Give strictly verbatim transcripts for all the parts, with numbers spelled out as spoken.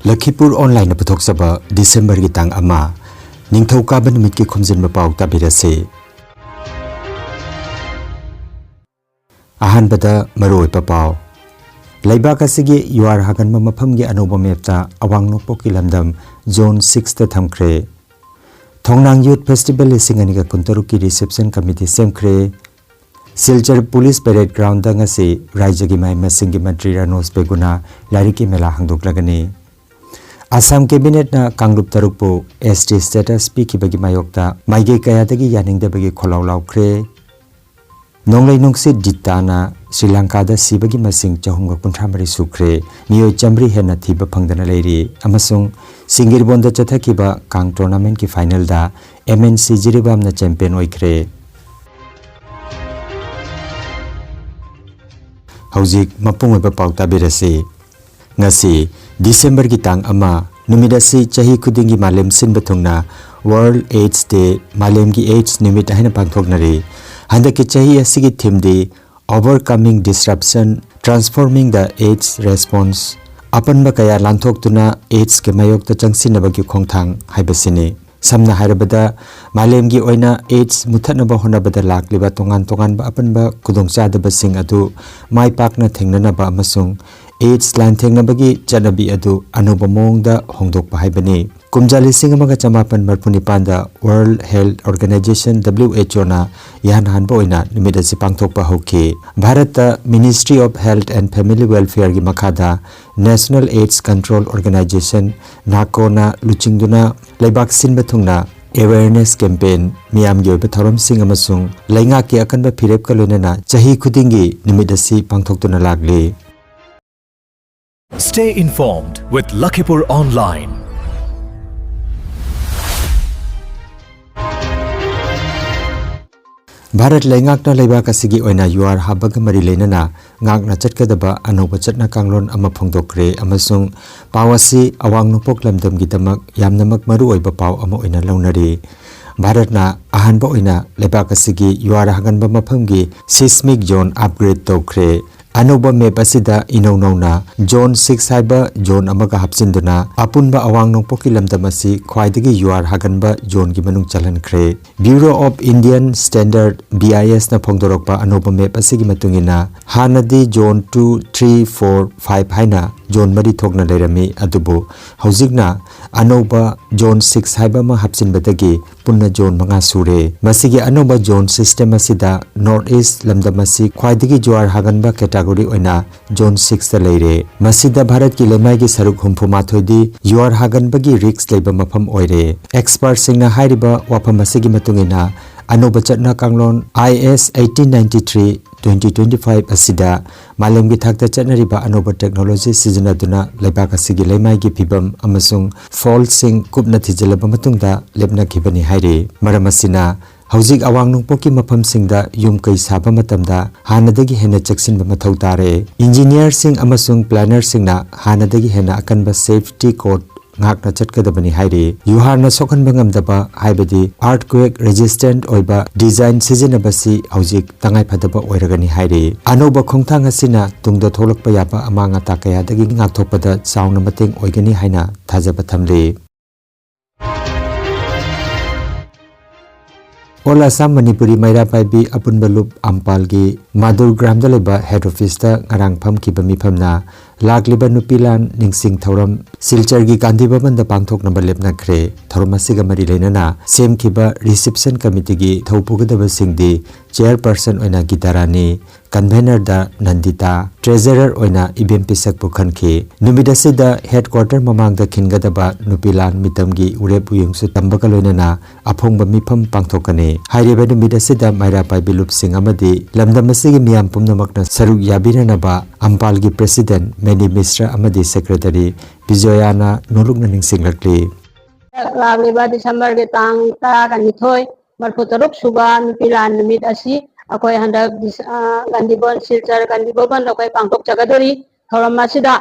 ꯂꯈꯤꯄꯨꯔ ꯑꯣꯟꯂꯥꯏꯟꯅ ꯄꯨꯊꯣꯛꯆꯕ ꯗꯤꯁꯦꯝꯕꯔꯒꯤ ꯇꯥꯡ ꯑꯃ, ꯅꯤꯡꯊꯧꯀꯥꯕ ꯅꯨꯃꯤꯠꯀꯤ ꯈꯣꯝꯖꯤꯟꯕ ꯄꯥꯎ ꯇꯥꯕꯤꯔꯁꯤ꯫ ꯑꯍꯥꯟꯕꯗ ꯃꯔꯨꯑꯣꯏꯕ ꯄꯥꯎ꯫ ꯂꯩꯕꯥꯛ ꯑꯁꯤꯒꯤ ꯌꯨꯍꯥꯔ ꯍꯥꯒꯟꯕ ꯃꯐꯝꯒꯤ ꯑꯅꯧꯕ ꯃꯦꯞꯇ ꯑꯋꯥꯡ ꯅꯣꯡꯄꯣꯛꯀꯤ ꯂꯝꯗꯝ ꯖꯣꯟ ꯁꯤꯛꯁꯇ ꯊꯝꯈ꯭ꯔꯦ꯫ ꯊꯣꯡꯅꯥꯡ ꯌꯨꯊ ꯐꯦꯁꯇꯤꯚꯦꯜ ꯂꯤꯁꯤꯡ ꯑꯅꯤꯒ ꯀꯨꯟꯇꯔꯨꯛꯀꯤ ꯔꯤꯁꯦꯞꯁꯟ ꯀꯃꯤꯇꯤ ꯁꯦꯝꯈ꯭ꯔꯦ꯫ ꯁꯤꯜꯆꯔ ꯄꯨꯂꯤꯁ ꯄꯦꯔꯦꯗ ꯒ꯭ꯔꯥꯎꯟꯗ ꯉꯁꯤ ꯔꯥꯖ꯭ꯌꯒꯤ ꯃꯍꯩ ꯃꯁꯤꯡꯒꯤ ꯃꯟꯇ꯭ꯔꯤ ꯔꯥꯅꯣꯖ ꯕꯦꯒꯨꯅ ꯂꯥꯏꯔꯤꯛꯀꯤ ꯃꯦꯂꯥ ꯍꯥꯡꯗꯣꯛꯂꯒꯅꯤ꯫ ꯑꯁꯥꯝ ꯀꯦꯕꯤꯅꯦꯠꯅ ꯀꯥꯡꯂꯨꯞ ꯇꯔꯨꯛꯄꯨ ꯑꯦꯁ ꯇꯤ ꯁ꯭ꯇꯦꯇꯁ ꯄꯤꯈꯤꯕꯒꯤ ꯃꯥꯌꯣꯛꯇ ꯃꯥꯏꯀꯩ ꯀꯌꯥꯗꯒꯤ ꯌꯥꯅꯤꯡꯗꯕꯒꯤ ꯈꯣꯜꯂꯥꯎ ꯂꯥꯎꯈ꯭ꯔꯦ꯫ ꯅꯣꯡꯂꯩ ꯅꯨꯡꯁꯤꯠ ꯗꯤꯇꯥꯅ ꯁ꯭ꯔꯤ ꯂꯪꯀꯥꯗ ꯁꯤꯕꯒꯤ ꯃꯁꯤꯡ ꯆꯍꯨꯝꯒ ꯀꯨꯟꯊ꯭ꯔꯥ ꯃꯔꯤ ꯁꯨꯈ꯭ꯔꯦ꯫ ꯃꯤꯑꯣꯏ ꯆꯥꯃꯔꯤ ꯍꯦꯟꯅ ꯊꯤꯕ ꯐꯪꯗꯅ ꯂꯩꯔꯤ꯫ ꯑꯃꯁꯨꯡ ꯁꯤꯡꯒꯤꯔꯕꯣꯟꯗ ꯆꯠꯊꯈꯤꯕ ꯀꯥꯡ ꯇꯣꯔꯅꯥꯃꯦꯟꯠꯀꯤ ꯐꯥꯏꯅꯦꯜꯗ ꯑꯦꯝ ꯑꯦꯟ ꯁꯤ ꯖꯤꯔꯤꯕꯥꯝꯅ ꯆꯦꯝꯄꯤꯌꯟ ꯑꯣꯏꯈ꯭ꯔꯦ꯫ ꯍꯧꯖꯤꯛ ꯃꯄꯨꯡ ꯑꯣꯏꯕ ꯄꯥꯎ ꯇꯥꯕꯤꯔꯁꯤ꯫ ꯉꯁꯤ ꯗꯤꯁꯦꯝꯕꯔꯒꯤ ꯇꯥꯡ ꯑꯃ, ꯅꯨꯃꯤꯠ ꯑꯁꯤ ꯆꯍꯤ ꯈꯨꯗꯤꯡꯒꯤ ꯃꯥꯂꯦꯝ ꯁꯤꯟꯕ ꯊꯨꯡꯅ World AIDS Day, ꯃꯥꯂꯦꯝꯒꯤ AIDS ꯅꯨꯃꯤꯠ ꯍꯥꯏꯅ ꯄꯥꯡꯊꯣꯛꯅꯔꯤ꯫ ꯍꯟꯗꯛꯀꯤ ꯆꯍꯤ ꯑꯁꯤꯒꯤ ꯊꯤꯝꯗꯤ Overcoming Disruption, Transforming the AIDS Response, ꯑꯄꯟꯕ ꯀꯌꯥ ꯂꯥꯟꯊꯣꯛꯇꯨꯅ AIDS ꯀꯤ ꯃꯥꯌꯣꯛꯇ ꯆꯪꯁꯤꯟꯅꯕꯒꯤ ꯈꯣꯡꯊꯥꯡ ꯍꯥꯏꯕꯁꯤꯅꯤ꯫ ꯁꯝꯅ ꯍꯥꯏꯔꯕꯗ, ꯃꯥꯂꯦꯝꯒꯤ ꯑꯣꯏꯅ AIDS ꯃꯨꯊꯠꯅꯕ ꯍꯣꯠꯅꯕꯗ ꯂꯥꯛꯂꯤꯕ ꯇꯣꯉꯥꯟ ꯇꯣꯉꯥꯟꯕ ꯑꯄꯟꯕ ꯈꯨꯗꯣꯡꯆꯥꯗꯕꯁꯤꯡ ꯑꯗꯨ ꯃꯥꯏ ꯄꯥꯛꯅ ꯊꯦꯡꯅꯅꯕ ꯑꯃꯁꯨꯡ AIDS ꯂꯥꯟꯊꯦꯡꯅꯕꯒꯤ ꯆꯠꯅꯕꯤ ꯑꯗꯨ ꯑꯅꯧꯕ ꯃꯑꯣꯡꯗ ꯍꯣꯡꯗꯣꯛꯄ ꯍꯥꯏꯕꯅꯤ꯫ ꯀꯨꯝꯖꯥ ꯂꯤꯁꯤꯡ ꯑꯃꯒ ꯆꯃꯥꯄꯟ ꯃꯔꯤꯐꯨ ꯅꯤꯄꯥꯟꯗ World Health Organization, W H O ꯅ ꯏꯍꯥꯟ ꯍꯥꯟꯕ ꯑꯣꯏꯅ ꯅꯨꯃꯤꯠ ꯑꯁꯤ ꯄꯥꯡꯊꯣꯛꯄ ꯍꯧꯈꯤ꯫ ꯚꯥꯔꯠꯇ Ministry of Health and Family Welfare ꯒꯤ ꯃꯈꯥꯗ National AIDS Control Organization, NACO ꯅ ꯂꯨꯆꯤꯡꯗꯨꯅ ꯂꯩꯕꯥꯛ ꯁꯤꯟꯕ ꯊꯨꯡꯅ awareness campaign, ꯃꯤꯌꯥꯝꯒꯤ ꯑꯣꯏꯕ ꯊꯧꯔꯝꯁꯤꯡ ꯑꯃꯁꯨꯡ ꯂꯩꯉꯥꯛꯀꯤ ꯑꯀꯟꯕ ꯐꯤꯔꯦꯞꯀ ꯂꯣꯏꯅꯅ ꯆꯍꯤ ꯈꯨꯗꯤꯡꯒꯤ ꯅꯨꯃꯤꯠ ꯑꯁꯤ ꯄꯥꯡꯊꯣꯛꯇꯨꯅ ꯂꯥꯛꯂꯤ꯫ Stay informed with Lakhipur Online. Bharat ꯂꯩꯉꯥꯛꯅ ꯂꯩꯕꯥꯛ ꯑꯁꯤꯒꯤ ꯑꯣꯏꯅ ꯌꯨꯍꯥꯔ ꯍꯥꯕꯒ ꯃꯔꯤ ꯂꯩꯅꯅ ꯉꯥꯛꯅ ꯆꯠꯀꯗꯕ ꯑꯅꯧꯕ ꯆꯠꯅ ꯀꯥꯡꯂꯣꯟ ꯑꯃ ꯐꯣꯡꯗꯣꯛꯈ꯭ꯔꯦ, ꯑꯃꯁꯨꯡ ꯄꯥꯎ ꯑꯁꯤ ꯑꯋꯥꯡ ꯅꯣꯡꯄꯣꯛ ꯂꯝꯗꯝꯒꯤꯗꯃꯛ ꯌꯥꯝꯅꯃꯛ ꯃꯔꯨꯑꯣꯏꯕ ꯄꯥꯎ ꯑꯃ ꯑꯣꯏꯅ ꯂꯧꯅꯔꯤ꯫ ꯚꯥꯔꯠꯅ ꯑꯍꯥꯟꯕ ꯑꯣꯏꯅ ꯂꯩꯕꯥꯛ ꯑꯁꯤꯒꯤ ꯌꯨꯍꯥꯔ ꯍꯥꯒꯟꯕ ꯃꯐꯝꯒꯤ seismic zone upgrade ꯇꯧꯈ꯭ꯔꯦ꯫ ꯑꯅꯧꯕ ꯃꯦꯞ ꯑꯁꯤꯗ ꯏꯅꯧ ꯅꯧꯅ ꯖꯣꯟ ꯁꯤꯛꯁ ꯍꯥꯏꯕ ꯖꯣꯟ ꯑꯃꯒ ꯍꯥꯞꯆꯤꯟꯗꯨꯅ ꯑꯄꯨꯟꯕ ꯑꯋꯥꯡ ꯅꯣꯡꯄꯣꯛꯀꯤ ꯂꯝꯗꯝ ꯑꯁꯤ ꯈ꯭ꯋꯥꯏꯗꯒꯤ ꯌꯨꯍꯥꯔ ꯍꯥꯒꯟꯕ ꯖꯣꯟꯒꯤ ꯃꯅꯨꯡ ꯆꯜꯍꯟꯈ꯭ꯔꯦ꯫ Bureau of Indian Standard, B I S ꯅ ꯐꯣꯡꯗꯣꯔꯛꯄ ꯑꯅꯧꯕ ꯃꯦꯞ ꯑꯁꯤꯒꯤ ꯃꯇꯨꯡ ꯏꯟꯅ, ꯍꯥꯟꯅꯗꯤ zone two, three, four, five ꯍꯥꯏꯅ ꯖꯣꯟ ꯃꯔꯤ ꯊꯣꯛꯅ ꯂꯩꯔꯝꯃꯤ, ꯑꯗꯨꯕꯨ ꯍꯧꯖꯤꯛꯅ ꯑꯅꯧꯕ ꯖꯣꯟ ꯁꯤꯛꯁ ꯍꯥꯏꯕ ꯑꯃ ꯍꯥꯞꯆꯤꯟꯕꯗꯒꯤ ꯄꯨꯟꯅ ꯖꯣꯟ ꯃꯉꯥ ꯁꯨꯔꯦ꯫ ꯃꯁꯤꯒꯤ ꯑꯅꯧꯕ ꯖꯣꯟ ꯁꯤꯁꯇꯦꯝ ꯑꯁꯤꯗ ꯅꯣꯔꯠ ꯏꯁ ꯂꯝꯗꯝ ꯑꯁꯤ ꯈ꯭ꯋꯥꯏꯗꯒꯤ ꯖꯨꯍꯥꯔ ꯍꯥꯒꯟꯕ ꯀꯦꯇꯥꯒꯣꯔꯤ ꯑꯣꯏꯅ ꯖꯣꯟ ꯁꯤꯛꯁꯇ ꯂꯩꯔꯦ꯫ ꯃꯁꯤꯗ ꯚꯥꯔꯠꯀꯤ ꯂꯩꯃꯥꯏꯒꯤ ꯁꯔꯨꯛ ꯍꯨꯝꯐꯨ ꯃꯥꯊꯣꯏꯗꯤ ꯖꯨꯍꯥꯔ ꯍꯥꯒꯟꯕꯒꯤ ꯔꯤꯛꯁ ꯂꯩꯕ ꯃꯐꯝ ꯑꯣꯏꯔꯦ꯫ ꯑꯦꯛꯁꯄꯔꯠꯁꯤꯡꯅ ꯍꯥꯏꯔꯤꯕ ꯋꯥꯐꯝ ꯑꯁꯤꯒꯤ ꯃꯇꯨꯡ ꯏꯟꯅ, ꯑꯅꯧꯕ ꯆꯠꯅ ꯀꯥꯡꯂꯣꯟ I S eighteen ninety-three twenty twenty-five ꯑꯁꯤꯗ ꯃꯥꯂꯦꯝꯒꯤ ꯊꯥꯛꯇ ꯆꯠꯅꯔꯤꯕ ꯑꯅꯧꯕ ꯇꯦꯛꯅꯣꯂꯣꯖꯤ ꯁꯤꯖꯤꯟꯅꯗꯨꯅ ꯂꯩꯕꯥꯛ ꯑꯁꯤꯒꯤ ꯂꯩꯃꯥꯏꯒꯤ ꯐꯤꯕꯝ ꯑꯃꯁꯨꯡ ꯐꯣꯜꯁꯤꯡ ꯀꯨꯞꯅ ꯊꯤꯖꯤꯜꯂꯕ ꯃꯇꯨꯡꯗ ꯂꯦꯞꯅꯈꯤꯕꯅꯤ ꯍꯥꯏꯔꯤ꯫ ꯃꯔꯝ ꯑꯁꯤꯅ, ꯍꯧꯖꯤꯛ ꯑꯋꯥꯡ ꯅꯣꯡꯄꯣꯛꯀꯤ ꯃꯐꯝꯁꯤꯡꯗ ꯌꯨꯝ ꯀꯩ ꯁꯥꯕ ꯃꯇꯝꯗ ꯍꯥꯟꯅꯗꯒꯤ ꯍꯦꯟꯅ ꯆꯦꯛꯁꯤꯟꯕ ꯃꯊꯧ ꯇꯥꯔꯦ꯫ ꯏꯟꯖꯤꯅꯤꯌꯔꯁꯤꯡ ꯑꯃꯁꯨꯡ ꯄ꯭ꯂꯥꯅꯔꯁꯤꯡꯅ ꯍꯥꯟꯅꯗꯒꯤ ꯍꯦꯟꯅ ꯑꯀꯟꯕ ꯁꯦꯐꯇꯤ ꯀꯣꯗ ꯉꯥꯛꯅ ꯆꯠꯀꯗꯕꯅꯤ ꯍꯥꯏꯔꯤ꯫ ꯌꯨꯍꯥꯔꯅ ꯁꯣꯛꯍꯟꯕ ꯉꯝꯗꯕ, ꯍꯥꯏꯕꯗꯤ earthquake resistant ꯑꯣꯏꯕ ꯗꯤꯖꯥꯏꯟ ꯁꯤꯖꯤꯟꯅꯕꯁꯤ ꯍꯧꯖꯤꯛ ꯇꯉꯥꯏꯐꯗꯕ ꯑꯣꯏꯔꯒꯅꯤ ꯍꯥꯏꯔꯤ꯫ ꯑꯅꯧꯕ ꯈꯣꯡꯊꯥꯡ ꯑꯁꯤꯅ ꯇꯨꯡꯗ ꯊꯣꯛꯂꯛꯄ ꯌꯥꯕ ꯑꯃꯥꯡ ꯑꯇꯥ ꯀꯌꯥꯗꯒꯤ ꯉꯥꯛꯊꯣꯛꯄꯗ ꯆꯥꯎꯅ ꯃꯇꯦꯡ ꯑꯣꯏꯒꯅꯤ ꯍꯥꯏꯅ ꯊꯥꯖꯕ ꯊꯝꯂꯤ꯫ All Assam Manipuri ꯃꯩꯔꯥ ꯄꯥꯏꯕꯤ ꯑꯄꯨꯟꯕ ꯂꯨꯞ ꯑꯝꯄꯥꯜꯒꯤ ꯃꯥꯗꯨꯔ ꯒ꯭ꯔꯥꯝꯗ ꯂꯩꯕ ꯍꯦꯗ ꯑꯣꯐꯤꯁꯇ ꯉꯔꯥꯡ ꯐꯝꯈꯤꯕ ꯃꯤꯐꯝꯅ ꯂꯥꯛꯂꯤꯕ ꯅꯨꯄꯤ ꯂꯥꯟ ꯅꯤꯡꯁꯤꯡ ꯊꯧꯔꯝ ꯁꯤꯜꯆꯔꯒꯤ ꯒꯥꯟꯙꯤ ꯚꯕꯟꯗ ꯄꯥꯡꯊꯣꯛꯅꯕ ꯂꯦꯞꯅꯈ꯭ꯔꯦ꯫ ꯊꯧꯔꯝ ꯑꯁꯤꯒ ꯃꯔꯤ ꯂꯩꯅꯅ ꯁꯦꯝꯈꯤꯕ ꯔꯤꯁꯤꯞꯁꯟ ꯀꯃꯤꯇꯤꯒꯤ ꯊꯧ ꯄꯨꯒꯗꯕꯁꯤꯡꯗꯤ ꯆꯦꯌꯔꯄꯔꯁꯟ ꯑꯣꯏꯅ ꯒꯤꯇꯥ ꯔꯥꯅꯤ, ꯀꯟꯚꯦꯅꯔꯗ ꯅꯟꯗꯤꯇꯥ, ꯇ꯭ꯔꯦꯖꯔꯔ ꯑꯣꯏꯅ ꯏꯕꯦꯝ ꯄꯤꯁꯛꯄꯨ ꯈꯟꯈꯤ꯫ ꯅꯨꯃꯤꯠ ꯑꯁꯤꯗ ꯍꯦꯗꯀ꯭ꯋꯥꯔꯇꯔ ꯃꯃꯥꯡꯗ ꯈꯤꯟꯒꯗꯕ ꯅꯨꯄꯤ ꯂꯥꯟ ꯃꯤꯇꯝꯒꯤ ꯎꯔꯦꯞ ꯎꯌꯨꯡꯁꯨ ꯇꯝꯕꯒ ꯂꯣꯏꯅꯅ ꯑꯐꯣꯡꯕ ꯃꯤꯐꯝ ꯄꯥꯡꯊꯣꯛꯀꯅꯤ꯫ ꯍꯥꯏꯔꯤꯕ ꯅꯨꯃꯤꯠ ꯑꯁꯤꯗ ꯃꯩꯔꯥ ꯄꯥꯏꯕꯤ ꯂꯨꯞꯁꯤꯡ ꯑꯃꯗꯤ ꯂꯝꯗꯝ ꯑꯁꯤꯒꯤ ꯃꯤꯌꯥꯝ ꯄꯨꯝꯅꯃꯛꯅ ꯁꯔꯨꯛ ꯌꯥꯕꯤꯅꯅꯕ ꯑꯝꯄꯥꯜꯒꯤ ꯄ꯭ꯔꯦꯁꯤꯗꯦꯟꯠ ꯃꯦꯅꯤ ꯃꯤꯁ꯭ꯔ ꯑꯃꯗꯤ ꯁꯦꯀ꯭ꯔꯦꯇꯔꯤ ꯕꯤꯖꯣꯌꯥꯅ ꯅꯣꯂꯨꯛꯅ ꯅꯤꯡꯁꯤꯡꯂꯛꯂꯤ꯫ ꯂꯥꯛꯂꯤꯕ ꯗꯤꯁꯦꯝꯕꯔꯒꯤ ꯇꯥꯡ ꯇꯔꯥꯒ ꯅꯤꯊꯣꯏ, ꯃꯔꯤꯐꯨ ꯇꯔꯨꯛ ꯁꯨꯕ ꯅꯨꯄꯤ ꯂꯥꯟ ꯅꯨꯃꯤꯠ ꯑꯁꯤ ꯑꯩꯈꯣꯏ ꯍꯟꯗꯛ ꯗꯤꯁ-, ꯑ, ꯒꯥꯟꯙꯤ ꯚꯕꯟ, ꯁꯤꯜꯆꯔ ꯒꯥꯟꯙꯤ ꯚꯕꯟꯗ ꯑꯩꯈꯣꯏ ꯄꯥꯡꯊꯣꯛꯆꯒꯗꯣꯔꯤ꯫ ꯊꯧꯔꯝ ꯑꯁꯤꯗ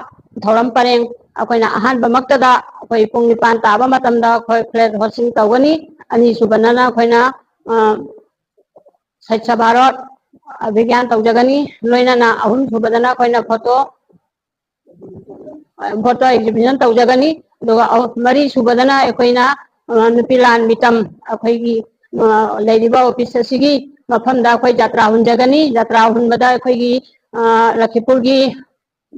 ꯊꯧꯔꯝ ꯄꯔꯦꯡ ꯑꯩꯈꯣꯏꯅ ꯑꯍꯥꯟꯕꯃꯛꯇꯗ ꯑꯩꯈꯣꯏ ꯄꯨꯡ ꯅꯤꯄꯥꯟ ꯇꯥꯕ ꯃꯇꯝꯗ ꯑꯩꯈꯣꯏ ꯐ꯭ꯂꯦꯒ ꯍꯣꯁꯇꯤꯡ ꯇꯧꯒꯅꯤ꯫ ꯑꯅꯤꯁꯨꯕꯗꯅ ꯑꯩꯈꯣꯏꯅ, ꯑ, ꯁ꯭ꯋꯥꯆ ꯚꯥꯔꯠ, ꯑ, ꯑꯚꯤꯒ꯭ꯌꯥꯟ ꯇꯧꯖꯒꯅꯤ꯫ ꯂꯣꯏꯅꯅ ꯑꯍꯨꯝ ꯁꯨꯕꯗꯅ ꯑꯩꯈꯣꯏꯅ ꯐꯣꯇꯣ, ꯑ, ꯐꯣꯇꯣ ꯑꯦꯛꯖꯤꯕꯤꯁꯟ ꯇꯧꯖꯒꯅꯤ꯫ ꯑꯗꯨꯒ ꯑꯍꯨꯝ, ꯃꯔꯤ ꯁꯨꯕꯗꯅ ꯑꯩꯈꯣꯏꯅ, ꯑ, ꯅꯨꯄꯤ ꯂꯥꯟ ꯃꯤꯇꯝ ꯑꯩꯈꯣꯏꯒꯤ, ꯑ, ꯂꯩꯔꯤꯕ ꯑꯣꯐꯤꯁ ꯑꯁꯤꯒꯤ ꯃꯐꯝꯗ ꯑꯩꯈꯣꯏ ꯖꯥꯇ꯭ꯔꯥ ꯍꯨꯟꯖꯒꯅꯤ꯫ ꯖꯥꯇ꯭ꯔꯥ ꯍꯨꯟꯕꯗ ꯑꯩꯈꯣꯏꯒꯤ, ꯑ, ꯂꯈꯤꯄꯨꯔꯒꯤ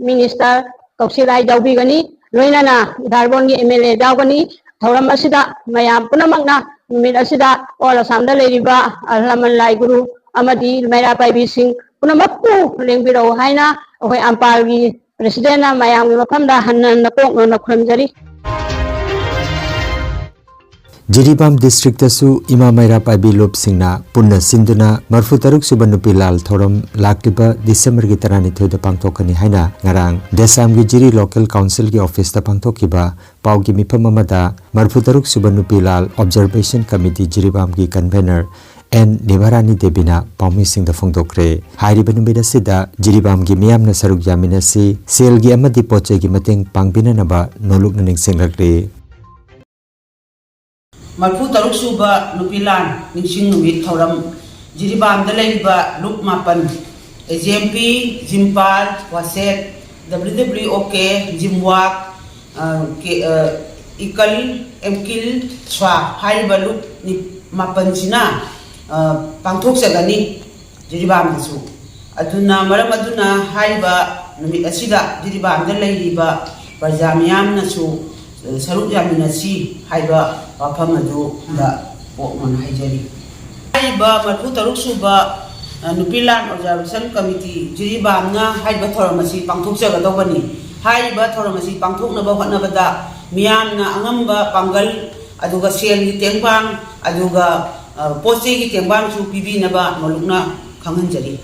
ꯃꯤꯅꯤꯁꯇꯔ ꯀꯧꯁꯤꯛ ꯂꯥꯏ ꯌꯥꯎꯕꯤꯒꯅꯤ, ꯂꯣꯏꯅꯅ ꯏꯊꯥꯔꯕꯣꯟꯒꯤ ꯑꯦꯝ ꯑꯦꯜ ꯑꯦ ꯌꯥꯎꯒꯅꯤ꯫ ꯊꯧꯔꯝ ꯑꯁꯤꯗ ꯃꯌꯥꯝ ꯄꯨꯝꯅꯃꯛꯅ ꯅꯨꯃꯤꯠ ꯑꯁꯤꯗ ꯑꯣꯜ ꯑꯁꯥꯝꯗ ꯂꯩꯔꯤꯕ ꯑꯍꯜ ꯂꯃꯟ ꯂꯥꯏ ꯒꯨꯔꯨ ꯑꯃꯗꯤ ꯃꯩꯔꯥ ꯄꯥꯏꯕꯤꯁꯤꯡ ꯄꯨꯝꯅꯃꯛꯄꯨ ꯂꯦꯡꯕꯤꯔꯛꯎ ꯍꯥꯏꯅ ꯑꯩꯈꯣꯏ ꯑꯝꯄꯥꯜꯒꯤ ꯄ꯭ꯔꯦꯁꯤꯗꯦꯟꯅ ꯃꯌꯥꯝꯒꯤ ꯃꯐꯝꯗ ꯍꯟꯅ ꯍꯟꯅ ꯀꯣꯛ ꯅꯣꯟꯅ ꯈꯨꯔꯨꯝꯖꯔꯤ꯫ ꯖꯤꯔꯤꯕꯥꯝ ꯗꯤꯁꯇ꯭ꯔꯤꯛꯇꯁꯨ ꯏꯃꯥ ꯃꯩꯔꯥ ꯄꯥꯏꯕꯤ ꯂꯨꯞꯁꯤꯡꯅ ꯄꯨꯟꯅ ꯁꯤꯟꯗꯨꯅ ꯃꯔꯐꯨ ꯇꯔꯨꯛ ꯁꯨꯕ ꯅꯨꯄꯤ ꯂꯥꯜ ꯊꯧꯔꯝ ꯂꯥꯛꯂꯤꯕ ꯗꯤꯁꯦꯝꯕꯔꯒꯤ ꯇꯔꯥꯅꯤꯊꯣꯏꯗ ꯄꯥꯡꯊꯣꯛꯀꯅꯤ ꯍꯥꯏꯅ ꯉꯔꯥꯡ ꯗꯦꯁꯥꯝꯒꯤ ꯖꯤꯔꯤ ꯂꯣꯀꯦꯜ ꯀꯥꯎꯟꯁꯤꯜꯒꯤ ꯑꯣꯐꯤꯁꯇ ꯄꯥꯡꯊꯣꯛꯈꯤꯕ ꯄꯥꯎꯒꯤ ꯃꯤꯐꯝ ꯑꯃꯗ ꯃꯔꯐꯨ ꯇꯔꯨꯛ ꯁꯨꯕ ꯅꯨꯄꯤ ꯂꯥꯜ ꯑꯣꯕꯖꯔꯕꯦꯁꯟ ꯀꯃꯤꯇꯤ ꯖꯤꯔꯤꯕꯥꯝꯒꯤ ꯀꯟꯚꯦꯅꯔ ꯑꯦꯟ ꯅꯤꯚꯥꯔꯥꯅꯤ ꯗꯦꯕꯤꯅ ꯄꯥꯎꯃꯤꯁꯤꯡꯗ ꯐꯣꯡꯗꯣꯛꯈ꯭ꯔꯦ꯫ ꯍꯥꯏꯔꯤꯕ ꯅꯨꯃꯤꯠ ꯑꯁꯤꯗ ꯖꯤꯔꯤꯕꯥꯝꯒꯤ ꯃꯤꯌꯥꯝꯅ ꯁꯔꯨꯛ ꯌꯥꯃꯤꯟꯅꯁꯤ, ꯁꯦꯜꯒꯤ ꯑꯃꯗꯤ ꯄꯣꯠ ꯆꯩꯒꯤ ꯃꯇꯦꯡ ꯄꯥꯡꯕꯤꯅꯅꯕ ꯅꯣꯂꯨꯛꯅ ꯅꯤꯡꯁꯤꯡꯂꯛꯂꯤ꯫ ꯃꯔꯐꯨ ꯇꯔꯨꯛ ꯁꯨꯕ ꯅꯨꯄꯤ ꯂꯥꯟ ꯅꯤꯡꯁꯤꯡ ꯅꯨꯃꯤꯠ ꯊꯧꯔꯝ ꯖꯤꯔꯤꯕꯥꯝꯗ ꯂꯩꯔꯤꯕ ꯂꯨꯞ ꯃꯥꯄꯟ, ꯑꯦ ꯖꯤ ꯑꯦꯝ ꯄꯤ, ꯖꯤꯝꯄꯥꯜ, ꯋꯥꯁꯦꯠ, ꯗꯕ꯭ꯂꯤꯎ ꯗꯕ꯭ꯂꯤꯎ ꯑꯣ ꯀꯦ, ꯖꯤꯝꯋꯥꯛ, ꯑ, ꯀꯦ-, ꯑ, ꯏꯀꯜ, ꯑꯦꯝꯀꯤꯜ, ꯁ꯭ꯋꯥ ꯍꯥꯏꯔꯤꯕ ꯂꯨꯞ ꯅꯤ-, ꯃꯥꯄꯟꯁꯤꯅ, ꯑ, ꯄꯥꯡꯊꯣꯛꯆꯒꯅꯤ꯫ ꯖꯤꯔꯤꯕꯥꯝꯗꯁꯨ꯫ ꯑꯗꯨꯅ, ꯃꯔꯝ ꯑꯗꯨꯅ ꯍꯥꯏꯔꯤꯕ ꯅꯨꯃꯤꯠ ꯑꯁꯤꯗ ꯖꯤꯔꯤꯕꯥꯝꯗ ꯂꯩꯔꯤꯕ ꯄ꯭ꯔꯖꯥ ꯃꯤꯌꯥꯝꯅꯁꯨ, ꯑ, ꯁꯔꯨꯛ ꯌꯥꯃꯤꯟꯅꯁꯤ ꯍꯥꯏꯕ ꯋꯥꯐꯝ ꯑꯗꯨꯗ ꯄꯣꯛꯅꯅ ꯍꯥꯏꯖꯔꯤ꯫ ꯍꯥꯏꯔꯤꯕ ꯃꯔꯐꯨ ꯇꯔꯨꯛ ꯁꯨꯕ, ꯑ, ꯅꯨꯄꯤ ꯂꯥꯟ ꯑꯣꯕꯖꯥꯔꯕꯦꯁꯟ ꯀꯃꯤꯇꯤ ꯖꯤꯔꯤꯕꯥꯝꯅ ꯍꯥꯏꯔꯤꯕ ꯊꯧꯔꯝ ꯑꯁꯤ ꯄꯥꯡꯊꯣꯛꯆꯒꯗꯧꯕꯅꯤ꯫ ꯍꯥꯏꯔꯤꯕ ꯊꯧꯔꯝ ꯑꯁꯤ ꯄꯥꯡꯊꯣꯛꯅꯕ ꯍꯣꯠꯅꯕꯗ ꯃꯤꯌꯥꯝꯅ ꯑꯉꯝꯕ ꯄꯥꯡꯒꯜ, ꯑꯗꯨꯒ ꯁꯦꯜꯒꯤ ꯇꯦꯡꯕꯥꯡ, ꯑꯗꯨꯒ, ꯑ, ꯄꯣꯠ ꯆꯩꯒꯤ ꯇꯦꯡꯕꯥꯡꯁꯨ ꯄꯤꯕꯤꯅꯕ ꯅꯣꯂꯨꯛꯅ ꯈꯪꯍꯟꯖꯔꯤ꯫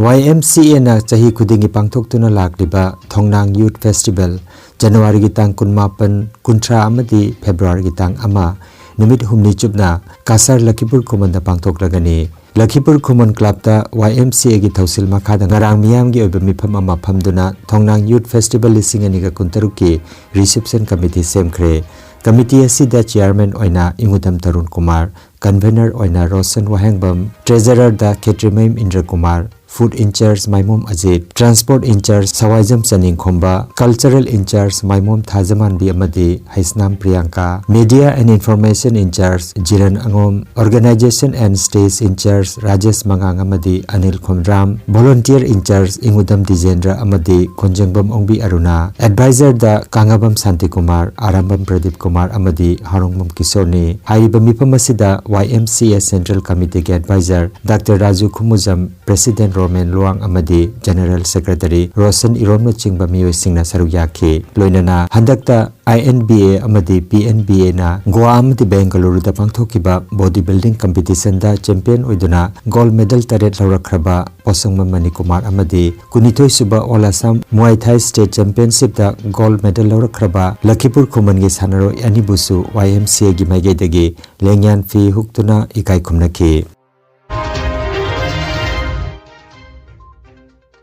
ꯋꯥꯏ ꯑꯦꯝ ꯁꯤ ꯑꯦꯅ ꯆꯍꯤ ꯈꯨꯗꯤꯡꯒꯤ ꯄꯥꯡꯊꯣꯛꯇꯨꯅ ꯂꯥꯛꯂꯤꯕ ꯊꯣꯡꯅꯥꯡ ꯌꯨꯠ ꯐꯦꯁꯇꯤꯚꯦꯜ, ꯖꯅꯋꯥꯔꯤꯒꯤ ꯇꯥꯡ ꯀꯨꯟꯃꯥꯄꯟ, ꯀꯨꯟꯊ꯭ꯔꯥ ꯑꯃꯗꯤ ꯐꯦꯕ꯭ꯔꯨꯋꯥꯔꯤꯒꯤ ꯇꯥꯡ ꯑꯃ, ꯅꯨꯃꯤꯠ ꯍꯨꯝꯅꯤ ꯆꯨꯞꯅ ꯀꯥꯁꯥꯔ ꯂꯈꯤꯄꯨꯔ ꯈꯨꯃꯟꯗ ꯄꯥꯡꯊꯣꯛꯂꯒꯅꯤ꯫ ꯂꯈꯤꯄꯨꯔ ꯈꯨꯃꯟ ꯀ꯭ꯂꯕꯇ ꯋꯥꯏ ꯑꯦꯝ ꯁꯤ ꯑꯦꯒꯤ ꯊꯧꯁꯤꯜ ꯃꯈꯥꯗ ꯉꯔꯥꯡ ꯃꯤꯌꯥꯝꯒꯤ ꯑꯣꯏꯕ ꯃꯤꯐꯝ ꯑꯃ ꯐꯝꯗꯨꯅ ꯊꯣꯡꯅꯥꯡ ꯌꯨꯠ ꯐꯦꯁꯇꯤꯚꯦꯜ ꯂꯤꯁꯤꯡ ꯑꯅꯤꯒ ꯀꯨꯟꯇꯔꯨꯛꯀꯤ ꯔꯤꯁꯤꯞꯁꯟ ꯀꯃꯤꯇꯤ ꯁꯦꯝꯈ꯭ꯔꯦ꯫ Committee ꯑꯁꯤꯗ chairman ꯑꯣꯏꯅ ꯏꯉꯨꯗꯝ ꯇꯔꯨꯟ ꯀꯨꯃꯥꯔ, convener ꯑꯣꯏꯅ ꯔꯣꯁꯟ ꯋꯥꯍꯦꯡꯕꯝ, treasurerꯗ ꯈꯦꯇ꯭ꯔꯤꯃꯌꯨꯝ ꯏꯟꯗ꯭ꯔ Kumar, food in-charge ꯃꯥꯏꯃꯣꯝ Ajit, transport in-charge ꯁꯋꯥꯏꯖꯝ ꯆꯅꯤꯡꯈꯣꯝꯕ, cultural in-charge ꯃꯥꯏꯃꯣꯝ ꯊꯥꯖꯃꯥꯟꯕꯤ ꯑꯃꯗꯤ Heisnam Priyanka, media and information in-charge ꯖꯤꯔꯟ ꯑꯉꯣꯝ, organization and stage in-charge Rajesh ꯃꯉꯥꯡ ꯑꯃꯗꯤ ꯑꯅꯤꯜ ꯈꯣꯝꯗ꯭ꯔꯥꯝ, volunteer in-charge ꯏꯉꯨꯗꯝ ꯗꯤꯖꯦꯟꯗ꯭ꯔ ꯑꯃꯗꯤ ꯈꯣꯟꯖꯦꯡꯕꯝ ꯑꯣꯡꯕꯤ ꯑꯔꯨꯅꯥ, advisorꯗ ꯀꯥꯉꯕꯝ ꯁꯥꯟꯇꯤꯀꯨꯃꯥꯔ, ꯑꯔꯥꯝꯕꯝ ꯄ꯭ꯔꯗꯤꯞ ꯀꯨꯃꯥꯔ ꯑꯃꯗꯤ ꯍꯥꯔꯣꯡꯕꯝ ꯀꯤꯁꯣꯔꯅꯤ꯫ ꯍꯥꯏꯔꯤꯕ ꯃꯤꯐꯝ ꯑꯁꯤꯗ Y M C A Central Committeeꯒꯤ advisor Doctor Raju Khumujam, President Romen Luwang ꯑꯃꯗꯤ General Secretary ꯔꯣꯁꯟ ꯏꯔꯣꯝꯅꯆꯤꯡꯕ ꯃꯤꯑꯣꯏꯁꯤꯡꯅ ꯁꯔꯨꯛ ꯌꯥꯈꯤ꯫ ꯂꯣꯏꯅꯅ ꯍꯟꯗꯛꯇ I N B A ꯑꯃꯗꯤ P N B Aꯅ ꯒꯣꯋꯥ ꯑꯃꯗꯤ ꯕꯦꯡꯒꯂꯨꯔꯨꯗ ꯄꯥꯡꯊꯣꯛꯈꯤꯕ body building competitionꯗ champion ꯑꯣꯏꯗꯨꯅ gold medal ꯇꯔꯦꯠ ꯂꯧꯔꯛꯈ꯭ꯔꯕ ꯄꯣꯁꯪꯕꯝ ꯃꯅꯤꯀꯨꯃꯥꯔ ꯑꯃꯗꯤ ꯀꯨꯟꯅꯤꯊꯣꯏ ꯁꯨꯕ All Assam Muay Thai State Championshipꯇ gold medal ꯂꯧꯔꯛꯈ꯭ꯔꯕ ꯂꯈꯤꯄꯨꯔ ꯈꯨꯃꯟꯒꯤ ꯁꯥꯟꯅꯔꯣꯏ ꯑꯅꯤꯕꯨꯁꯨ Y M C Aꯒꯤ ꯃꯥꯏꯀꯩꯗꯒꯤ ꯂꯦꯡꯌꯥꯟ ꯐꯤ ꯍꯨꯛꯇꯨꯅ ꯏꯀꯥꯏ ꯈꯨꯝꯅꯈꯤ꯫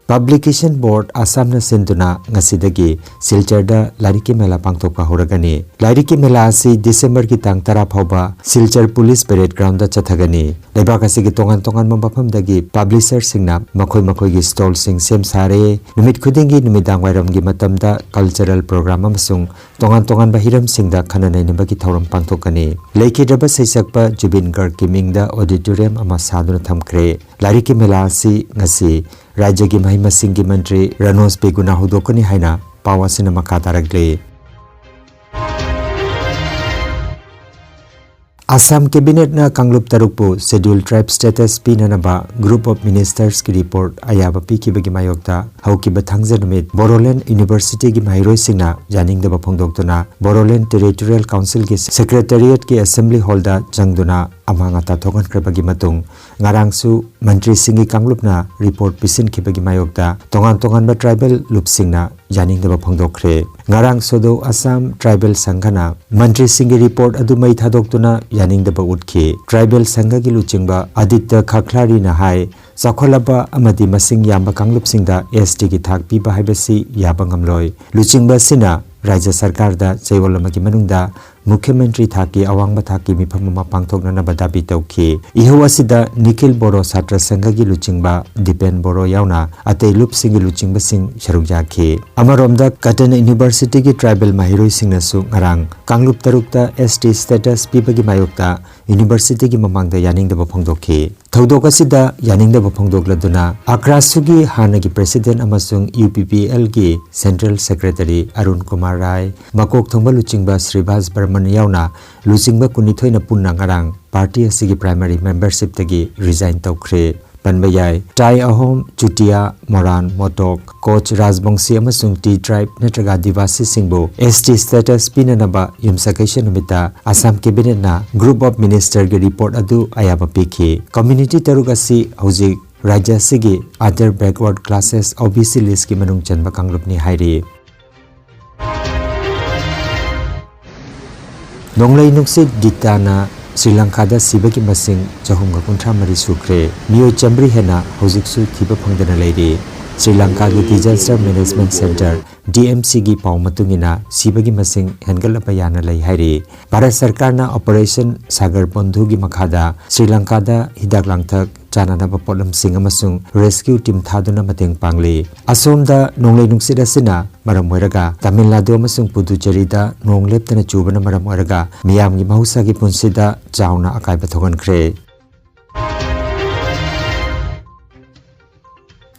Publication Board ꯑꯁꯥꯝꯅ ꯁꯤꯟꯗꯨꯅ ꯉꯁꯤꯗꯒꯤ ꯁꯤꯜꯆꯔꯗ ꯂꯥꯏꯔꯤꯛꯀꯤ ꯃꯦꯂꯥ ꯄꯥꯡꯊꯣꯛꯄ ꯍꯧꯔꯒꯅꯤ꯫ ꯂꯥꯏꯔꯤꯛꯀꯤ ꯃꯦꯂꯥ ꯑꯁꯤ ꯗꯤꯁꯦꯝꯕꯔꯒꯤ ꯇꯥꯡ ꯇꯔꯥ ꯐꯥꯎꯕ ꯁꯤꯜꯆꯔ police parade groundꯗ ꯆꯠꯊꯒꯅꯤ꯫ ꯂꯩꯕꯥꯛ ꯑꯁꯤꯒꯤ ꯇꯣꯉꯥꯟ ꯇꯣꯉꯥꯟꯕ ꯃꯐꯝꯗꯒꯤ publisherꯁꯤꯡꯅ ꯃꯈꯣꯏ ꯃꯈꯣꯏꯒꯤ stallꯁꯤꯡ ꯁꯦꯝ ꯁꯥꯔꯦ꯫ ꯅꯨꯃꯤꯠ ꯈꯨꯗꯤꯡꯒꯤ ꯅꯨꯃꯤꯗꯥꯡ ꯋꯥꯏꯔꯝꯒꯤ ꯃꯇꯝꯗ cultural program ꯑꯃꯁꯨꯡ ꯇꯣꯉꯥꯟ ꯇꯣꯉꯥꯟꯕ ꯍꯤꯔꯝꯁꯤꯡꯗ ꯈꯟꯅ ꯅꯩꯅꯕꯒꯤ ꯊꯧꯔꯝ ꯄꯥꯡꯊꯣꯛꯀꯅꯤ꯫ ꯂꯩꯈꯤꯗ꯭ꯔꯕ ꯁꯩꯁꯛꯄ ꯖꯨꯕꯤꯟ ꯒꯔꯒꯀꯤ ꯃꯤꯡꯗ auditorium ꯑꯃ ꯁꯥꯗꯨꯅ ꯊꯝꯈ꯭ꯔꯦ꯫ ꯂꯥꯏꯔꯤꯛꯀꯤ ꯃꯦꯂꯥ ꯑꯁꯤ ꯉꯁꯤ ꯔꯥꯖ꯭ꯌꯒꯤ ꯃꯍꯩ ꯃꯁꯤꯡꯒꯤ ꯃꯟꯇ꯭ꯔꯤ ꯔꯅꯣꯖ ꯕꯦꯒꯨꯅ ꯍꯧꯗꯣꯛꯀꯅꯤ ꯍꯥꯏꯅ ꯄꯥꯎ ꯑꯁꯤꯅ ꯃꯈꯥ ꯇꯥꯔꯛꯂꯤ꯫ ꯑꯁꯥꯝ cabinetꯅ ꯀꯥꯡꯂꯨꯞ ꯇꯔꯨꯛꯄꯨ Scheduled Tribe status ꯄꯤꯅꯅꯕ Group of Ministersꯀꯤ report ꯑꯌꯥꯕ ꯄꯤꯈꯤꯕꯒꯤ ꯃꯥꯌꯣꯛꯇ ꯍꯧꯈꯤꯕ ꯊꯥꯡꯖ ꯅꯨꯃꯤꯠ ꯕꯣꯔꯣꯂꯦꯟ Universityꯒꯤ ꯃꯍꯩꯔꯣꯏꯁꯤꯡꯅ ꯌꯥꯅꯤꯡꯗꯕ ꯐꯣꯡꯗꯣꯛꯇꯨꯅ ꯕꯣꯔꯣꯂꯦꯟ Territorial Councilꯒꯤ Secretariatꯀꯤ Assembly Hallꯗ ꯆꯪꯗꯨꯅ ꯑꯃꯥꯡ ꯑꯇꯥ ꯊꯣꯛꯍꯟꯈ꯭ꯔꯕꯒꯤ ꯃꯇꯨꯡ ꯉꯔꯥꯡꯁꯨ ꯃꯟꯇ꯭ꯔꯤꯁꯤꯡꯒꯤ ꯀꯥꯡꯂꯨꯞꯅ report ꯄꯤꯁꯤꯟꯈꯤꯕꯒꯤ ꯃꯥꯌꯣꯛꯇ ꯇꯣꯉꯥꯟ ꯇꯣꯉꯥꯟꯕ tribal ꯂꯨꯞꯁꯤꯡꯅ ꯌꯥꯅꯤꯡꯗꯕ ꯐꯣꯡꯗꯣꯛꯈ꯭ꯔꯦ꯫ ꯉꯔꯥꯡ ꯁꯣꯗꯣ ꯑꯁꯥꯝ Tribal ꯁꯪꯘꯅ ꯃꯟꯇ꯭ꯔꯤꯁꯤꯡꯒꯤ report ꯑꯗꯨ ꯃꯩ ꯊꯥꯗꯣꯛꯇꯨꯅ ꯌꯥꯅꯤꯡꯗꯕ ꯎꯠꯈꯤ꯫ Tribal ꯁꯪꯘꯒꯤ ꯂꯨꯆꯤꯡꯕ ꯑꯗꯤꯇ꯭ꯌ ꯈꯥꯈ꯭ꯂꯥꯔꯤꯅ ꯍꯥꯏ, ꯆꯥꯎꯈꯠꯂꯕ ꯑꯃꯗꯤ ꯃꯁꯤꯡ ꯌꯥꯝꯕ ꯀꯥꯡꯂꯨꯞꯁꯤꯡꯗ S Tꯒꯤ ꯊꯥꯛ ꯄꯤꯕ ꯍꯥꯏꯕꯁꯤ ꯌꯥꯕ ꯉꯝꯂꯣꯏ꯫ ꯂꯨꯆꯤꯡꯕ ꯑꯁꯤꯅ ꯔꯥꯖ꯭ꯌ ꯁꯔꯀꯥꯔꯗ ꯆꯌꯣꯜ ꯑꯃꯒꯤ ꯃꯅꯨꯡꯗ ꯃꯨꯈ꯭ꯌ ꯃꯟꯇ꯭ꯔꯤ ꯊꯥꯛꯀꯤ ꯑꯋꯥꯡꯕ ꯊꯥꯛꯀꯤ ꯃꯤꯐꯝ ꯑꯃ ꯄꯥꯡꯊꯣꯛꯅꯅꯕ ꯗꯥꯕꯤ ꯇꯧꯈꯤ꯫ ꯏꯍꯧ ꯑꯁꯤꯗ ꯅꯤꯈꯤꯜ ꯕꯣꯔꯣ ꯁꯥꯇ꯭ꯔ ꯁꯪꯘꯒꯤ ꯂꯨꯆꯤꯡꯕ ꯗꯤꯄꯦꯟ ꯕꯣꯔꯣ ꯌꯥꯎꯅ ꯑꯇꯩ ꯂꯨꯞꯁꯤꯡꯒꯤ ꯂꯨꯆꯤꯡꯕꯁꯤꯡ ꯁꯔꯨꯛ ꯌꯥꯈꯤ꯫ ꯑꯃꯔꯣꯝꯗ, ꯀꯇꯟ ꯌꯨꯅꯤꯚꯔꯁꯤꯇꯤꯒꯤ ꯇ꯭ꯔꯥꯏꯕꯦꯜ ꯃꯍꯩꯔꯣꯏꯁꯤꯡꯅꯁꯨ ꯉꯔꯥꯡ ꯀꯥꯡꯂꯨꯞ ꯇꯔꯨꯛꯇ S T status ꯄꯤꯕꯒꯤ ꯃꯥꯌꯣꯛꯇ ꯌꯨꯅꯤꯚꯔꯁꯤꯇꯤꯒꯤ ꯃꯃꯥꯡꯗ ꯌꯥꯅꯤꯡꯗꯕ ꯐꯣꯡꯗꯣꯛꯈꯤ꯫ ꯊꯧꯗꯣꯛ ꯑꯁꯤꯗ ꯌꯥꯅꯤꯡꯗꯕ ꯐꯣꯡꯗꯣꯛꯂꯗꯨꯅ ꯑꯀ꯭ꯔꯥꯁꯨꯒꯤ ꯍꯥꯟꯅꯒꯤ ꯄ꯭ꯔꯦꯁꯤꯗꯦꯟꯠ ꯑꯃꯁꯨꯡ U P P L ꯒꯤ ꯁꯦꯟꯇ꯭ꯔꯦꯜ ꯁꯦꯀ꯭ꯔꯦꯇꯔꯤ ꯑꯔꯨꯟ ꯀꯨꯃꯥꯔ ꯔꯥꯏ, ꯃꯀꯣꯛ ꯊꯣꯡꯕ ꯂꯨꯆꯤꯡꯕ ꯁ꯭ꯔꯤꯚꯥꯁ ꯕꯔꯃꯟ ꯌꯥꯎꯅ ꯂꯨꯆꯤꯡꯕ ꯀꯨꯟꯅꯤꯊꯣꯏꯅ ꯄꯨꯟꯅ ꯉꯔꯥꯡ ꯄꯥꯔꯇꯤ ꯑꯁꯤꯒꯤ ꯄ꯭ꯔꯥꯏꯃꯔꯤ ꯃꯦꯝꯕꯔꯁꯤꯞꯇꯒꯤ ꯔꯤꯖꯥꯏꯟ ꯇꯧꯈ꯭ꯔꯦ꯫ ꯄꯟꯕ ꯌꯥꯏ, ꯇꯥꯏ ꯑꯍꯣꯝ, ꯆꯨꯇꯤꯌꯥ, ꯃꯣꯔꯥꯟ, ꯃꯣꯇꯣꯛ, ꯀꯣꯆ ꯔꯥꯖꯕꯪꯁꯤ ꯑꯃꯁꯨꯡ ꯇꯤ ꯇ꯭ꯔꯥꯏꯕ ꯅꯠꯇ꯭ꯔꯒ ꯑꯥꯗꯤꯕꯥꯁꯤꯁꯤꯡꯕꯨ S T status ꯄꯤꯅꯅꯕ ꯌꯨꯝꯁꯀꯩꯁ ꯅꯨꯃꯤꯠꯇ ꯑꯁꯥꯝ ꯀꯦꯕꯤꯅꯦꯠꯅ Group of Minister ꯒꯤ ꯔꯤꯄꯣꯔꯠ ꯑꯗꯨ ꯑꯌꯥꯕ ꯄꯤꯈꯤ꯫ ꯀꯝꯃ꯭ꯌꯨꯅꯤꯇꯤ ꯇꯔꯨꯛ ꯑꯁꯤ ꯍꯧꯖꯤꯛ ꯔꯥꯖ꯭ꯌ ꯑꯁꯤꯒꯤ Other Backward Classes, O B C list ꯀꯤ ꯃꯅꯨꯡ ꯆꯟꯕ ꯀꯥꯡꯂꯨꯞꯅꯤ ꯍꯥꯏꯔꯤ꯫ ꯅꯣꯡꯂꯩ ꯅꯨꯡꯁꯤꯠ ꯗꯤꯇꯥꯅ ꯁ꯭ꯔꯤ ꯂꯪꯀꯥꯗ ꯁꯤꯕꯒꯤ ꯃꯁꯤꯡ ꯆꯍꯨꯝꯒ ꯀꯨꯟꯊ꯭ꯔꯥ ꯃꯔꯤ ꯁꯨꯈ꯭ꯔꯦ꯫ ꯃꯤꯑꯣꯏ ꯆꯥꯃꯔꯤ ꯍꯦꯟꯅ ꯍꯧꯖꯤꯛꯁꯨ ꯊꯤꯕ ꯐꯪꯗꯅ ꯂꯩꯔꯤ꯫ Shri ꯂꯪꯀꯥꯒꯤ Disaster Management Centre, D M C ꯒꯤ ꯄꯥꯎ ꯃꯇꯨꯡ ꯏꯟꯅ, ꯁꯤꯕꯒꯤ ꯃꯁꯤꯡ ꯍꯦꯟꯒꯠꯂꯛꯄ ꯌꯥꯅ ꯂꯩ ꯍꯥꯏꯔꯤ꯫ ꯚꯥꯔꯠ ꯁꯔꯀꯥꯔꯅ Operation Sagar Bandhu ꯒꯤ ꯃꯈꯥꯗ ꯁ꯭ꯔꯤ ꯂꯪꯀꯥꯗ ꯍꯤꯗꯥꯛ ꯂꯥꯡꯊꯛ, ꯆꯥꯅꯅꯕ ꯄꯣꯠꯂꯝꯁꯤꯡ ꯑꯃꯁꯨꯡ ꯔꯦꯁꯀ꯭ꯌꯨ ꯇꯤꯝ ꯊꯥꯗꯨꯅ ꯃꯇꯦꯡ ꯄꯥꯡꯂꯤ꯫ ꯑꯁꯣꯝꯗ, ꯅꯣꯡꯂꯩ ꯅꯨꯡꯁꯤꯠ ꯑꯁꯤꯅ ꯃꯔꯝ ꯑꯣꯏꯔꯒ ꯇꯥꯃꯤꯜ ꯅꯥꯗꯨ ꯑꯃꯁꯨꯡ ꯄꯨꯗꯨꯆꯦꯔꯤꯗ ꯅꯣꯡ ꯂꯦꯞꯇꯅ ꯆꯨꯕꯅ ꯃꯔꯝ ꯑꯣꯏꯔꯒ ꯃꯤꯌꯥꯝꯒꯤ ꯃꯍꯧꯁꯥꯒꯤ ꯄꯨꯟꯁꯤꯗ ꯆꯥꯎꯅ ꯑꯀꯥꯏꯕ ꯊꯣꯛꯍꯟꯈ꯭ꯔꯦ꯫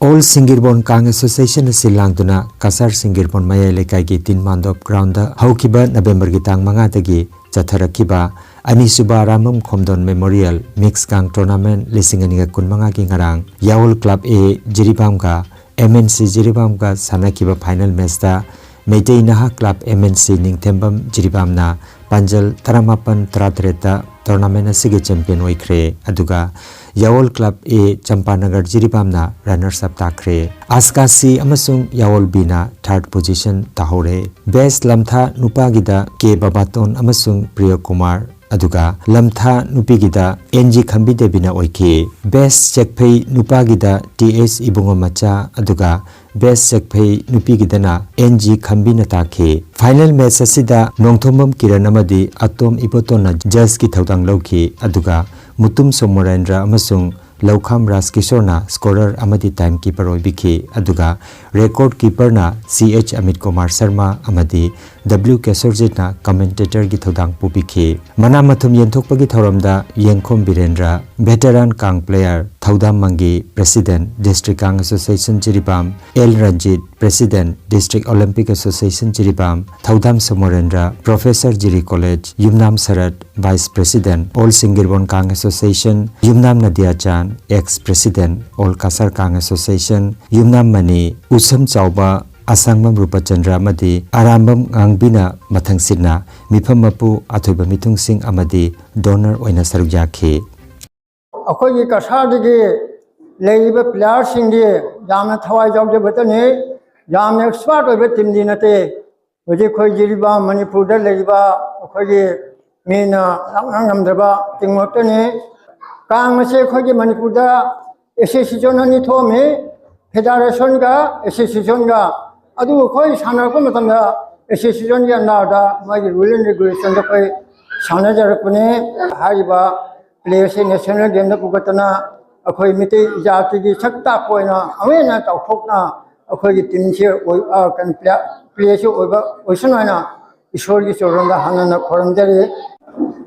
All ꯁꯤꯡꯒꯤꯔꯕꯣꯟ ꯀꯥꯡ ꯑꯦꯁꯣꯁꯤꯌꯦꯁꯟꯅ ꯁꯤꯜ ꯂꯥꯡꯗꯨꯅ ꯀꯁꯥꯔ ꯁꯤꯡꯒꯤꯔꯕꯣꯟ ꯃꯌꯥꯏ ꯂꯩꯀꯥꯏꯒꯤ ꯇꯤꯟ ꯃꯥꯟꯗꯣꯞ ꯒ꯭ꯔꯥꯎꯟꯗ ꯍꯧꯈꯤꯕ ꯅꯕꯦꯝꯕꯔꯒꯤ ꯇꯥꯡ ꯃꯉꯥꯗꯒꯤ ꯆꯠꯊꯔꯛꯈꯤꯕ ꯑꯅꯤꯁꯨꯕ ꯔꯥꯃꯝ ꯈꯣꯝꯗꯣꯟ ꯃꯦꯃꯣꯔꯤꯌꯦꯜ ꯃꯤꯛꯁ ꯀꯥꯡ ꯇꯣꯔꯅꯥꯃꯦꯟꯠ ꯂꯤꯁꯤꯡ ꯑꯅꯤꯒ ꯀꯨꯟꯃꯉꯥꯒꯤ ꯉꯔꯥꯡ ꯌꯥꯋꯜ ꯀ꯭ꯂꯕ A ꯖꯤꯔꯤꯕꯥꯝꯒ M N C ꯖꯤꯔꯤꯕꯥꯝꯒ ꯁꯥꯟꯅꯈꯤꯕ ꯐꯥꯏꯅꯦꯜ ꯃꯦꯆꯇ Meitei Naha club M N C Ningthembam ꯖꯤꯔꯤꯕꯥꯝꯅ ꯄꯥꯟꯖꯜ ꯇꯔꯥꯃꯥꯄꯟ ꯇꯔꯥꯇꯔꯦꯠꯇ ꯇꯣꯔꯅꯥꯃꯦꯟꯠ ꯑꯁꯤꯒꯤ ꯆꯦꯝꯄꯤꯌꯟ ꯑꯣꯏꯈ꯭ꯔꯦ꯫ ꯑꯗꯨꯒ ꯌꯥꯋꯜ ꯀ꯭ꯂꯕ A ꯆꯝꯄꯥꯅꯒꯔ ꯖꯤꯔꯤꯕꯥꯝꯅ ꯔꯟꯅꯔꯁ ꯑꯞ ꯇꯥꯈ꯭ꯔꯦ꯫ ꯑꯁꯀꯥꯁꯤ ꯑꯃꯁꯨꯡ ꯌꯥꯋꯜ Bꯅ ꯊꯥꯔꯗ ꯄꯣꯖꯤꯁꯟ ꯇꯥꯍꯧꯔꯦ꯫ ꯕꯦꯁ ꯂꯝꯊꯥ ꯅꯨꯄꯥꯒꯤꯗ ꯀꯦ ꯕꯕꯥꯇꯣꯟ ꯑꯃꯁꯨꯡ ꯄ꯭ꯔꯤꯌ ꯀꯨꯃꯥꯔ, ꯑꯗꯨꯒ ꯂꯝꯊꯥ ꯅꯨꯄꯤꯒꯤꯗ ꯑꯦꯟ ꯖꯤ ꯈꯝꯕꯤꯗꯦꯕꯤꯅ ꯑꯣꯏꯈꯤ꯫ ꯕꯦꯁ ꯆꯦꯛꯐꯩ ꯅꯨꯄꯥꯒꯤꯗ ꯇꯤ ꯑꯦꯁ ꯏꯕꯨꯡꯉꯣ ꯃꯆꯥ, ꯑꯗꯨꯒ Best ꯁꯛꯐꯩ ꯅꯨꯄꯤꯒꯤꯗꯅ ꯑꯦꯟ ꯖꯤ ꯈꯝꯕꯤꯅ ꯇꯥꯈꯤ꯫ Final match ꯑꯁꯤꯗ ꯅꯣꯡꯊꯣꯝꯕꯝ ꯀꯤꯔꯟ ꯑꯃꯗꯤ ꯑꯇꯣꯝ ꯏꯕꯣꯇꯣꯟꯅ judgeꯀꯤ ꯊꯧꯗꯥꯡ ꯂꯧꯈꯤ, ꯑꯗꯨꯒ ꯃꯨꯇꯨꯝ ꯁꯣꯃꯣꯔꯦꯟꯗ꯭ꯔ ꯑꯃꯁꯨꯡ ꯂꯧꯈꯥꯝ ꯔꯥꯖꯀꯤꯁꯣꯔꯅ scorer ꯑꯃꯗꯤ timekeeper ꯑꯣꯏꯕꯤꯈꯤ, ꯑꯗꯨꯒ record keeperꯅ ꯁꯤ ꯑꯩꯆ ꯑꯃꯤꯠ ꯀꯨꯃꯥꯔ ꯁꯔꯃ ꯑꯃꯗꯤ ꯗꯕ꯭ꯂꯤꯎ ꯀꯦꯁꯣꯔꯖꯤꯠꯅ commentatorꯒꯤ ꯊꯧꯗꯥꯡ ꯄꯨꯕꯤꯈꯤ꯫ ꯃꯅꯥ ꯃꯊꯨꯝ ꯌꯦꯟꯊꯣꯛꯄꯒꯤ ꯊꯧꯔꯝꯗ ꯌꯦꯡꯈꯣꯝ ꯕꯤꯔꯦꯟꯗ꯭ꯔ, veteran ꯀꯥꯡ player, ꯊꯧꯗꯥꯝ ꯃꯪꯒꯤ, president, district ꯀꯥꯡ association Jiribam, L Ranjit, president, district olympic association Jiribam, ꯊꯧꯗꯥꯝ ꯁꯣꯃꯣꯔꯦꯟꯗ꯭ꯔ, professor ꯖꯤꯔꯤ college, ꯌꯨꯝꯅꯥꯝ ꯁꯔꯠ, vice president, all ꯁꯤꯡꯒꯤꯔꯕꯣꯟ ꯀꯥꯡ association, ꯌꯨꯝꯅꯥꯝ ꯅꯗꯤꯌꯥꯆꯥꯟ, ex president, all ꯀꯁꯥꯔ ꯀꯥꯡ association, ꯌꯨꯝꯅꯥꯝ ꯃꯅꯤ, ꯎꯁꯝ ꯆꯥꯎꯕ, ꯑꯁꯥꯡꯕꯝ ꯔꯨꯄꯆꯟꯗ꯭ꯔ ꯑꯃꯗꯤ ꯑꯔꯥꯝꯕꯝ ꯉꯥꯡꯕꯤꯅ ꯃꯊꯪꯁꯤꯠꯅ ꯃꯤꯐꯝ ꯃꯄꯨ, ꯑꯊꯣꯏꯕ ꯃꯤꯊꯨꯡꯁꯤꯡ ꯑꯃꯗꯤ donor ꯑꯣꯏꯅ ꯁꯔꯨꯛ ꯌꯥꯈꯤ꯫ ꯑꯩꯈꯣꯏꯒꯤ ꯀꯁꯥꯔꯗꯒꯤ ꯂꯩꯔꯤꯕ playerꯁꯤꯡꯗꯤ ꯌꯥꯝꯅ ꯊꯋꯥꯏ ꯌꯥꯎꯖꯕꯇꯅꯤ, ꯌꯥꯝꯅ expert ꯑꯣꯏꯕ teamꯗꯤ ꯅꯠꯇꯦ꯫ ꯍꯧꯖꯤꯛ ꯑꯩꯈꯣꯏ ꯖꯤꯔꯤꯕꯥꯝ ꯃꯅꯤꯄꯨꯔꯗ ꯂꯩꯔꯤꯕ ꯑꯩꯈꯣꯏꯒꯤ ꯃꯤꯅ ꯂꯥꯛꯅ ꯉꯝꯗ꯭ꯔꯕ team ꯉꯥꯛꯇꯅꯤ꯫ ꯀꯥꯡ ꯑꯁꯤ ꯑꯩꯈꯣꯏꯒꯤ ꯃꯅꯤꯄꯨꯔꯗ association ꯑꯅꯤ ꯊꯣꯛꯑꯝꯃꯤ, federationꯒ associationꯒ꯫ ꯑꯗꯨꯕꯨ ꯑꯩꯈꯣꯏ ꯁꯥꯟꯅꯔꯛꯄ ꯃꯇꯝꯗ associationꯒꯤ underꯗ ꯃꯥꯒꯤ rule and regulationꯗ ꯑꯩꯈꯣꯏ ꯁꯥꯟꯅꯖꯔꯛꯄꯅꯤ꯫ ꯍꯥꯏꯔꯤꯕ playꯁꯦ national gameꯗ ꯄꯨꯈꯠꯇꯅ ꯑꯩꯈꯣꯏ ꯃꯤꯇꯩ ꯖꯥꯇꯤꯒꯤ ꯁꯛ ꯇꯥꯛꯄ ꯑꯣꯏꯅ ꯑꯃꯨꯛ ꯍꯦꯟꯅ ꯆꯥꯎꯊꯣꯛꯅ ꯑꯩꯈꯣꯏꯒꯤ teamꯁꯦ ꯑꯣꯏ-, ꯑ, ꯀꯩꯅꯣ, play-, playꯁꯦ ꯑꯣꯏꯕ ꯑꯣꯏꯁꯅꯨ ꯍꯥꯏꯅ ꯏꯁꯣꯔꯒꯤ ꯆꯨꯔꯣꯟꯗ ꯍꯥꯟꯅꯅ ꯈꯨꯔꯨꯝꯖꯔꯤ꯫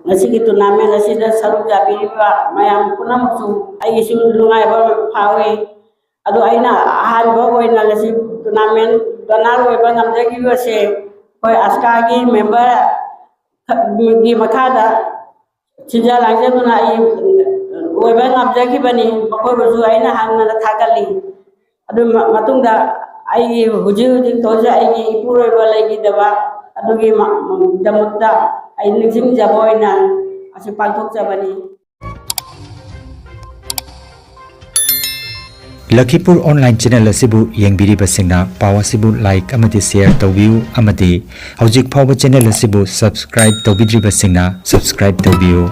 ꯉꯁꯤꯒꯤ tournament ꯑꯁꯤꯗ ꯁꯔꯨꯛ ꯌꯥꯕꯤꯔꯤꯕ ꯃꯌꯥꯝ ꯄꯨꯝꯅꯃꯛꯁꯨ ꯑꯩꯒꯤꯁꯨ ꯅꯨꯡꯉꯥꯏꯕ ꯐꯥꯎꯏ꯫ ꯑꯗꯣ ꯑꯩꯅ ꯑꯍꯥꯟꯕ ꯑꯣꯏꯅ ꯉꯁꯤ tournament donor ꯑꯣꯏꯕ ꯉꯝꯖꯈꯤꯕꯁꯦ ꯑꯩꯈꯣꯏ ASCAꯒꯤ member ꯒꯤ ꯃꯈꯥꯗ ꯁꯤꯟꯖ ꯂꯥꯡꯖꯗꯨꯅ ꯑꯩ ꯑꯣꯏꯕ ꯉꯝꯖꯈꯤꯕꯅꯤ꯫ ꯃꯈꯣꯏꯕꯨꯁꯨ ꯑꯩꯅ ꯍꯟꯅ ꯊꯥꯒꯠꯂꯤ꯫ ꯑꯗꯨ ꯃ-, ꯃꯇꯨꯡꯗ ꯑꯩꯒꯤ ꯍꯧꯖꯤꯛ ꯍꯧꯖꯤꯛ ꯇꯧꯖ-, ꯑꯩꯒꯤ ꯏꯄꯨꯔꯣꯏꯕ ꯂꯩꯈꯤꯗꯕ ꯑꯗꯨꯒꯤ ꯃ-, ꯗꯃꯛꯇ ꯑꯩ ꯅꯤꯡꯁꯤꯡꯖꯕ ꯑꯣꯏꯅ ꯑꯁꯤ ꯄꯥꯡꯊꯣꯛꯆꯕꯅꯤ꯫ ꯂꯈꯤꯄꯨꯔ online channel ꯑꯁꯤꯕꯨ ꯌꯦꯡꯕꯤꯔꯤꯕꯁꯤꯡꯅ ꯄꯥꯎ ꯑꯁꯤꯕꯨ like ꯑꯃꯗꯤ share ꯇꯧꯕꯤꯌꯨ, ꯑꯃꯗꯤ ꯍꯧꯖꯤꯛ ꯐꯥꯎꯕ channel ꯑꯁꯤꯕꯨ subscribe ꯇꯧꯕꯤꯗ꯭ꯔꯤꯕꯁꯤꯡꯅ subscribe ꯇꯧꯕꯤꯌꯨ꯫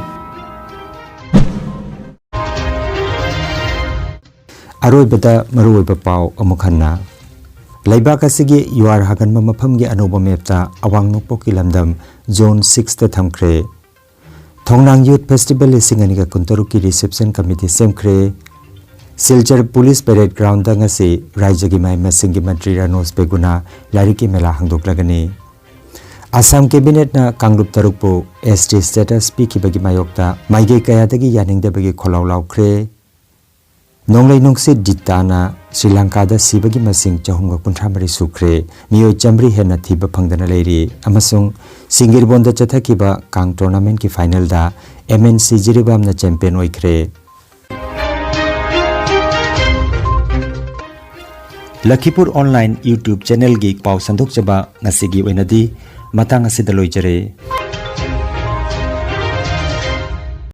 ꯑꯔꯣꯏꯕꯗ ꯃꯔꯨꯑꯣꯏꯕ ꯄꯥꯎ ꯑꯃꯨꯛ ꯍꯟꯅ꯫ ꯂꯩꯕꯥꯛ ꯑꯁꯤꯒꯤ ꯌꯨꯍꯥꯔ ꯍꯥꯒꯟꯕ ꯃꯐꯝꯒꯤ ꯑꯅꯧꯕ ꯃꯦꯞꯇ ꯑꯋꯥꯡ ꯅꯣꯡꯄꯣꯛꯀꯤ ꯂꯝꯗꯝ ꯖꯣꯟ ꯁꯤꯛꯁꯇ ꯊꯝꯈ꯭ꯔꯦ꯫ ꯊꯣꯡꯅꯥꯡ ꯌꯨꯠ ꯐꯦꯁꯇꯤꯚꯦꯜ ꯂꯤꯁꯤꯡ ꯑꯅꯤꯒ ꯀꯨꯟꯇꯔꯨꯛꯀꯤ ꯔꯤꯁꯦꯞꯁꯟ ꯀꯃꯤꯇꯤ ꯁꯦꯝꯈ꯭ꯔꯦ꯫ ꯁꯤꯜꯆꯔ ꯄꯨꯂꯤꯁ ꯄꯦꯔꯦꯗ ꯒ꯭ꯔꯥꯎꯟꯗ ꯉꯁꯤ ꯔꯥꯏꯖꯒꯤ ꯃꯍꯩ ꯃꯁꯤꯡꯒꯤ ꯃꯟꯇ꯭ꯔꯤ ꯔꯥꯅꯣꯖ ꯕꯦꯒꯨꯅ ꯂꯥꯏꯔꯤꯛꯀꯤ ꯃꯦꯂꯥ ꯍꯥꯡꯗꯣꯛꯂꯒꯅꯤ꯫ ꯑꯁꯥꯝ ꯀꯦꯕꯤꯅꯦꯠꯅ ꯀꯥꯡꯂꯨꯞ ꯇꯔꯨꯛꯄꯨ ꯑꯦꯁ ꯇꯤ ꯁ꯭ꯇꯦꯇꯁ ꯄꯤꯈꯤꯕꯒꯤ ꯃꯥꯌꯣꯛꯇ ꯃꯥꯏꯀꯩ ꯀꯌꯥꯗꯒꯤ ꯌꯥꯅꯤꯡꯗꯕꯒꯤ ꯈꯣꯜꯂꯥꯎ ꯂꯥꯎꯈ꯭ꯔꯦ꯫ ꯅꯣꯡꯂꯩ ꯅꯨꯡꯁꯤꯠ ꯗꯤꯇꯥꯅ ꯁ꯭ꯔꯤ ꯂꯪꯀꯥꯗ ꯁꯤꯕꯒꯤ ꯃꯁꯤꯡ ꯆꯍꯨꯝꯒ ꯀꯨꯟꯊ꯭ꯔꯥ ꯃꯔꯤ ꯁꯨꯈ꯭ꯔꯦ꯫ ꯃꯤꯑꯣꯏ ꯆꯥꯃꯔꯤ ꯍꯦꯟꯅ ꯊꯤꯕ ꯐꯪꯗꯅ ꯂꯩꯔꯤ꯫ ꯑꯃꯁꯨꯡ ꯁꯤꯡꯒꯤꯔꯕꯣꯟꯗ ꯆꯠꯊꯈꯤꯕ ꯀꯥꯡ ꯇꯣꯔꯅꯥꯃꯦꯟꯠꯀꯤ ꯐꯥꯏꯅꯦꯜꯗ ꯑꯦꯝ ꯑꯦꯟ ꯁꯤ ꯖꯤꯔꯤꯕꯥꯝꯅ ꯆꯦꯝꯄꯤꯌꯟ ꯑꯣꯏꯈ꯭ꯔꯦ꯫ ꯂꯈꯤꯄꯨꯔ ꯑꯣꯟꯂꯥꯏꯟ YouTube ꯆꯦꯅꯦꯜꯒꯤ ꯄꯥꯎ ꯁꯟꯗꯣꯛꯆꯕ ꯉꯁꯤꯒꯤ ꯑꯣꯏꯅꯗꯤ ꯃꯇꯥꯡ ꯑꯁꯤꯗ ꯂꯣꯏꯖꯔꯦ꯫